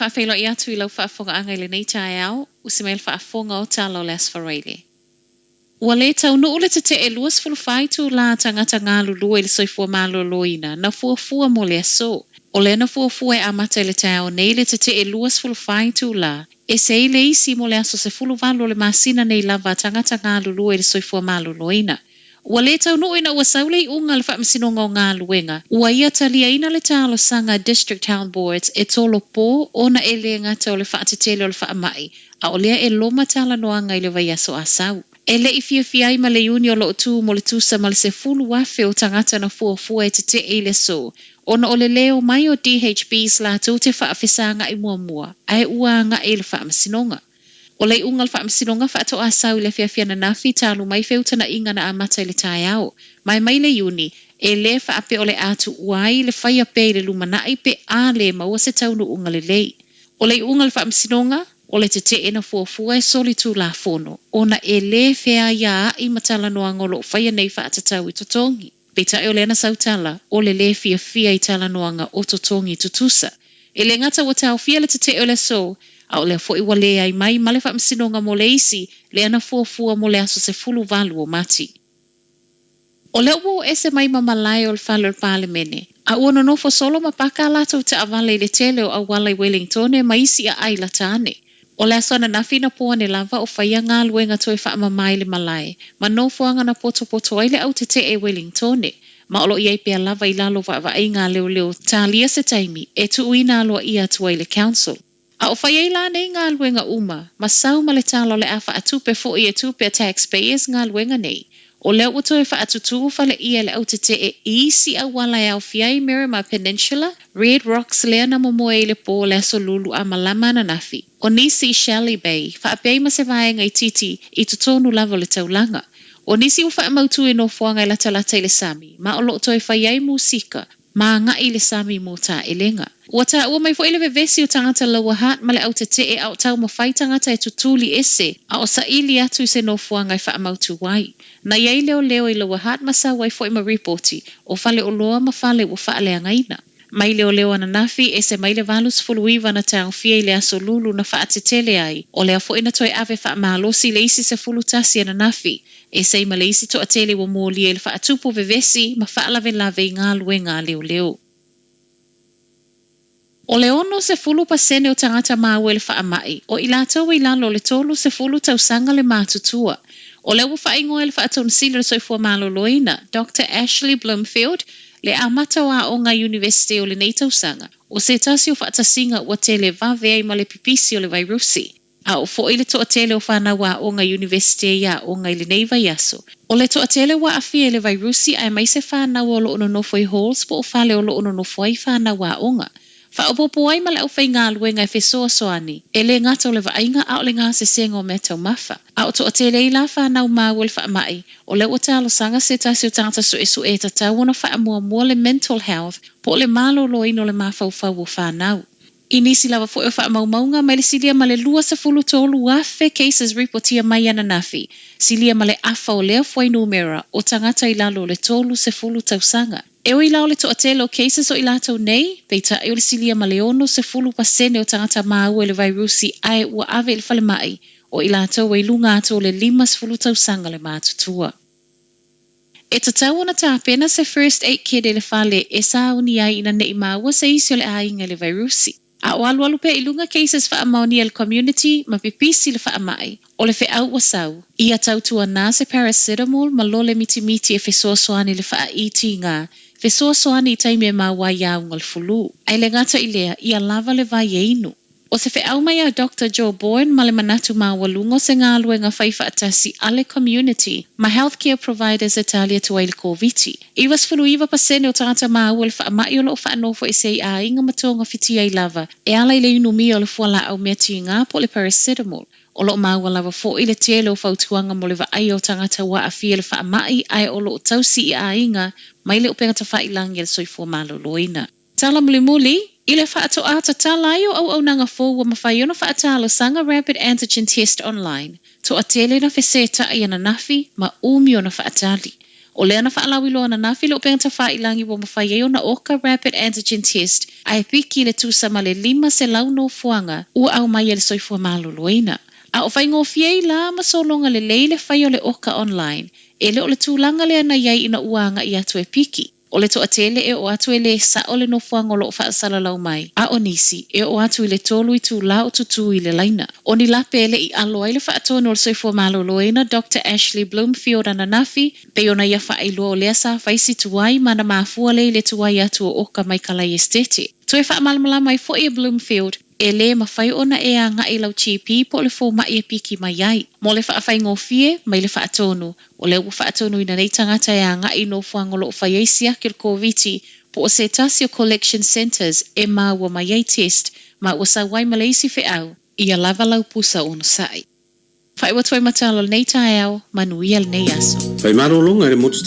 faafeiloai atu i lau faafofogaaga i lenei taeao, usi mai le faafofoga o tala o le Aso Faraile. Ua le taunuu le tetee 24 itulā a tagata galulue i le soifua maloloina na fuafua mo le aso. O lea na fuafua e amata i le taeao nei le tetee 24 itulā, ese ai le isi mo le aso 18 o le masina nei lava a tagata galulue i le soifua maloloina. Ua le taunuu ina ua sau le iuga a le Faamasinoga o Galuega, ua ia taliaina le talosaga a District Health Boards e tolopo ona e le gata o le faatetele o le faamai, a o lea e loma talanoaga i le vaiaso a sau. E le i fiafia ai ma le Iuni o lo o tu mo le tusa ma le 10,000 o tagata na fuafua e tetee i le aso, ona o le lē omai o DHBs latou te faafesaga'i muamua ae ua aga'i i le Faamasinoga. O le iuga o le Faamasinoga faatoa sau i le afiafi ananafi talu mai feutana'iga na amata i le taeao. Ma e mai le Iuni, e lē faapea o le a tuua ai le faia pea i le lumana'i pe a lē maua se taunuuga lelei. O le iuga o le Faamasinoga, o le tetee na fuafua e solitulafono, ona e lē feaiaa'i ma talanoaga o lo o faia nei faatatau i totogi. Peitai o lea na sau tala, o le lē fiafia i talanoaga o totogi tutusa. E le gata ua taofia le tetee o le aso, a o lea foi ua leai mai ma le Faamasinoga mo le isi lea na fuafua mo le aso 18 o Mati. O lea ua o ese mai ma malae o le fale o le Palemene, a ua nonofo solo ma paka a latou taavale i le tele o auala i Welingtone ma isi aai lata ane. O le aso ananafi na po ane lava o faia galuega toe faamama i le malae ma nofoaga na potopoto ai le au tetee i Welingtone, ma o lo o i ai pea lava i lalo o vaavaaiga a leoleo talia se taimi e tuuina aloaia atu ai le Council. A o fai ai la nei galuega uma, ma sau ma le tala o le a faatupe foi e tupe a taxpayers galuega nei. O lea ua toe faatutū fale ʻia e le au tetee i isi auala e aofia ai Miramar Peninsula, Red Rocks lea na momoe i le pō o le aso Lulu a malama ananafi, o nisi i Shelly Bay, faapea ai ma se vaega itiiti i totonu lava o le taulaga. O nisi ua faamautū i nofoaga e latalata i le sami, ma o lo o toe fai ai musika, ma agai i le sami mo taelega. Ua taua mai foi le vevesi o tagata Lower Hutt ma le au tetee a o taumafai tagata e tutuli ese a o saili atu i se nofoaga e faamautū ai. Na i ai leoleo i Lower Hutt ma sau ai foi ma ripoti o faleoloa ma fale ua faaleagaina. Mai leoleo ananafi, ese mai le 89 na taofia i le aso Lulu na faatetele ai, o lea foi na toe ave faamalosi le isi 11 ananafi, ese ai ma le isi toatele ua molia i le faatupu vevesi ma faalavelave i galuega a leoleo. O le 60% o tagata maua i le faamai, o i latou i lalo o le 30 tausaga le matutua. O lea ua faaigoa e le Faatonu Sili o le Soifua Maloloina, Doctor Ashley Bloomfield, le amata o aoga Iunivesite o lenei tausaga, o se tasi o faatasiga ua tele vave ai ma le pipisi o le vairusi. A oo foi le toatele o fanau aoga Iunivesite i aoga i lenei vaiaso. O le toatele ua aafia i le vairusi aemaise fanau o lo o nonofo i halls po o fale o lo o nonofo ai fanau aoga. Faaopoopo ai ma le aufaigaluega e fesoasoani, e le gata o le vaaiga a o le gasesega o meataumafa. A o toatele ai la fanau maua i le faamai, o lea ua talosaga se tasi o tagata suesue e tatau ona faamuamua le mental health po o le maloloina o le mafaufau o fanau. I nisi lava foi o faamaumauga mai le silia ma le 23,000 cases ripotia mai ananafi, silia ma le afa o lea fuainumera o tagata i lalo o le 30 tausaga. E ui la o le toatele o cases o i latou nei, peitai o le silia ma le 60% o tagata maua i le vairusi ae ua ave i le falemai, o i latou e i luga atu o le 50 tausaga le matutua. E tatau ona tapena se first aid kit i le fale e sauni ai ina ne i maua se isi o le aiga i le vairusi. A o alualu pea i luga cases faamaonia i le community ma pipisi le faamai, o le feau ua sau, ia tautuanā se paracetamol ma lole mitimiti e fesoasoani i le faaitiiga fesoasoani i taimi e maua ai auga o le fulu. Ae le gata i lea, ia lava le vai e inu. O se feau mai a Doctor Joe Bourne ma le manatu maualuga o se galuega fai faatasi a le community ma healthcare providers e tali atu ai i le Koviti. 99% o tagata maua i le faamai o lo o faanofo ese ai aiga ma togafitia ai lava e ala i le inumia o le fualaau mea tiga po o le paracetamol. O lo o maua lava foi le tele o fautuaga mo le vaaia o tagata ua aafia i le faamai ae o lo o tausi i aiga mai le upega tafailagi a le soifua maloloina. Tala mulimuli, I le faatoā tatala ai o auaunaga fou ua mafai ona faatalosaga Rapid Antigen Test Online, toatele na fesetaʻi ananafi ma umi ona faatali. O lea na faalauiloa ananafi le upega tafailagi ua mafai ai ona oka rapid antigen test ae piki le tusa ma le 500 nofoaga ua aumai e le Soifua Maloloina. A o faigofie ai la ma sologa lelei le faia o le oka online, e le o le tulaga lea na i ai ina ua agai atu e piki. O le toatele e oo atu e le sao le nofoaga o lo o faasalalau mai, a o nisi, e oo atu i le tolu itula o tutū i le laina. O ni lape e le i alo ai le Faatonu o le Soifua Maloloina Doctor Ashley Bloomfield ananafi, pei ona ia faailoa o lea sa fai si tuai ma na mafua lea i le tuai atu o oka mai Kalai Esetete. Toe faamalamalama ai foi e Bloomfield, E le mafai ona e agai i lau GP po o le fomai e piki mai ai. Mo le faafaigofie, mai le faatonu, o lea ua faatonuina nei tagata e agai i nofoaga o lo o fai ai siaki o le Koviti po o se tasi o collection centres e maua mai ai test ma ua sau ai ma le isi feau, ia lava lau pusa onosai. Faaiu atu ai ma tala o lenei taeao, manuia lenei aso. Fai malologa i le motu.